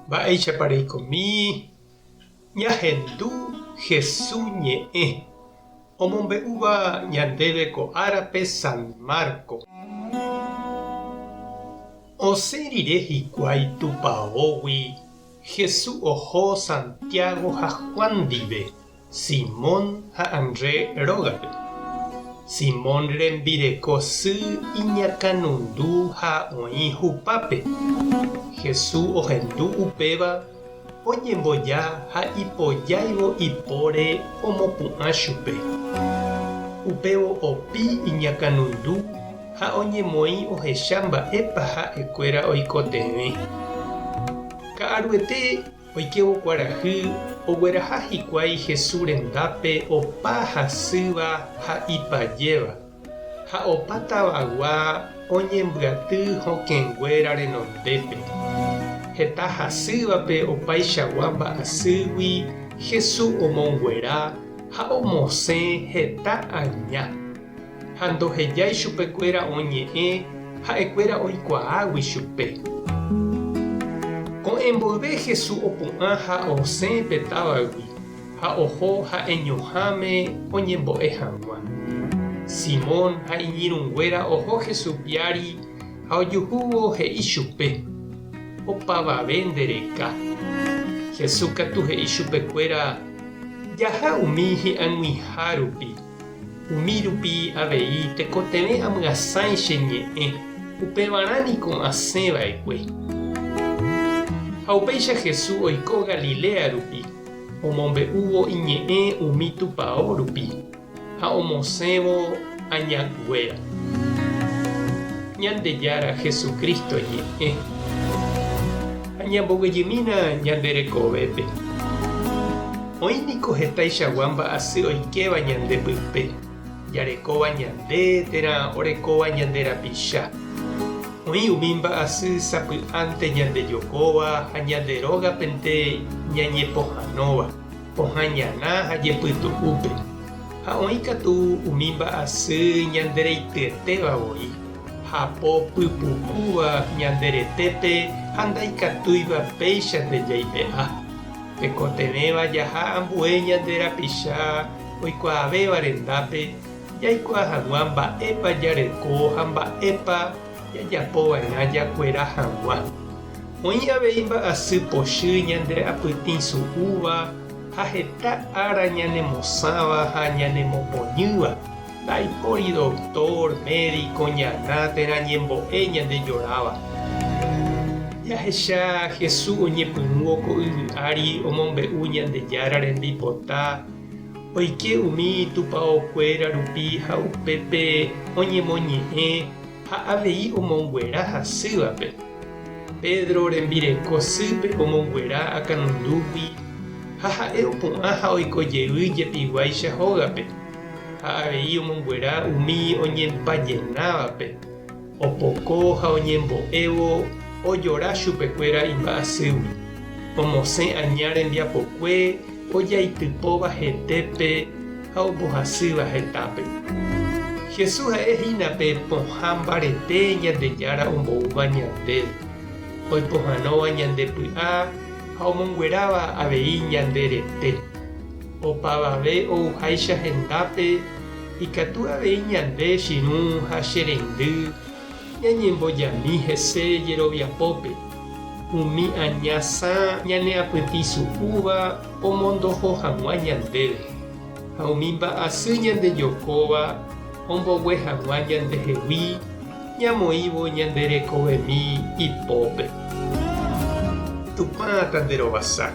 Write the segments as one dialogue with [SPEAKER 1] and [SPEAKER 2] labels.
[SPEAKER 1] Mba'éichapa reikomi ñahendu Hesu ñe'ẽ omombe'úva ñandéve ko árape San Marco. Osẽ rire hikuái tupaógui Hesu oho Santiago ha Juan ndive Simón ha André rógape. Simón rembireko sy iñakãnundu ha oĩ hupápe. Jesús ohendu upéva, oñemboja ha ipojáivo ipóre omopu'ã chupe. Upévo opi iñakãnundu ha oñemoĩ ohecha mba'épa ha'ekuéra oikotevẽ. Ka'aruete Oikévo kuarahy, ogueraha hikuái Jesús rendápe opa hasýva ha ipajéva, ha opa tavagua oñembyaty hokẽnguéra renondépe. Heta hasývape opaichagua mba'asýgui Jesús omonguera ha omosẽ heta aña. Ha ndohejái chupekuéra oñe'ẽ ha'ekuéra oikuaágui chupe. Ko'ẽ mboyve Jesús opu'ã ha osẽ pe távagui ha oho ha'eñoháme oñembo'e hag̃ua. Simón ha iñirũnguéra oho Jesús piári ha ojuhúvo he'i chupe, Opavave nde reka. Jesús katu he'i chupekuéra, Jaha umi hi'ag̃uiha rupi. Umi rupi avei tekotevẽ amyasãi che ñe'ẽ, upevarã niko asẽ va'ekue. Ha upéicha Jesús oiko Galilea rupi, omombe'úvo iñe'ẽ umi tupao rupi ha omosẽvo añakuéra. Ñandejára Jesucristo ñe'ẽ. Ha ñamboguejymína ñande rekovépe. Oĩ niko hetaichagua mba'asy oikéva ñande pype, jarekóva ñande térã orekóva ñande rapicha. Oĩ umi mba'asy sapy'ánte ñandejokóva ha ñande rógapente ñañepohãnóva, pohã ñana ha jepytu'úpe. Ha oĩ katu umi mba'asy ñandereityetéva voi, hapo pypukúva ñande retépe ha ndaikatúiva péichante jaipe'a. Tekotevẽva jaha ambue ñande rapicha oikuaavéva rendápe jaikuaa hag̃ua mba'épa jareko ha mba'épa jajapova'erã jakuera hag̃ua. Oĩ avei mba'asy pochy ñande apytĩsu'úva ha heta ára ñanemosãva ha ñanemopoñýva, ndaipóri doktór, médiko, ñana térã ñembo'e ñandejoráva. Jahecha Jesús oñepyrũvo ko yvy ári omombe'u Ñandejára rembipota, oike umi tupaokuéra rupi ha upépe oñemoñe'ẽ ha avei omonguera hasývape. Pedro rembireko sýpe omonguera akãnundúgui ha ha'e opu'ã ha oiko jey jepiguáicha hógape, ha avei omonguera umi oñempajenávape, opoko ha oñembo'évo ojora chupekuéra imba'asýgui, omosẽ aña rembiapokue ojaitypóva hetépe ha ombohasýva hetápe. Jesús ha'e hína pe pohã mbarete Ñandejára omboúva ñandéve, oipohãnóva ñande py'a ha omongueráva avei ñande rete. Opavave ouháicha hendápe ikatu avei ñande chirũ ha che reindy ñañembojami hese jeroviapópe, umi aña sã ñaneapytĩsu'úva omondoho hag̃ua ñandéve, ha umi mba'asy ñandejokóva ombogue hag̃ua ñandehegui ñamoĩvo ñande rekovemi ipópe. Tupã tanderovasa.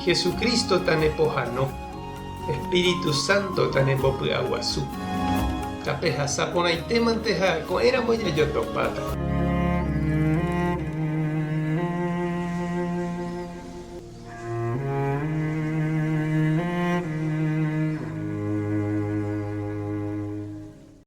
[SPEAKER 1] Jesucristo tanepohano. Espíritu Santo tanembopy'aguasu. Tapehasa porãitémante ha ko'ẽramo jajotopáta.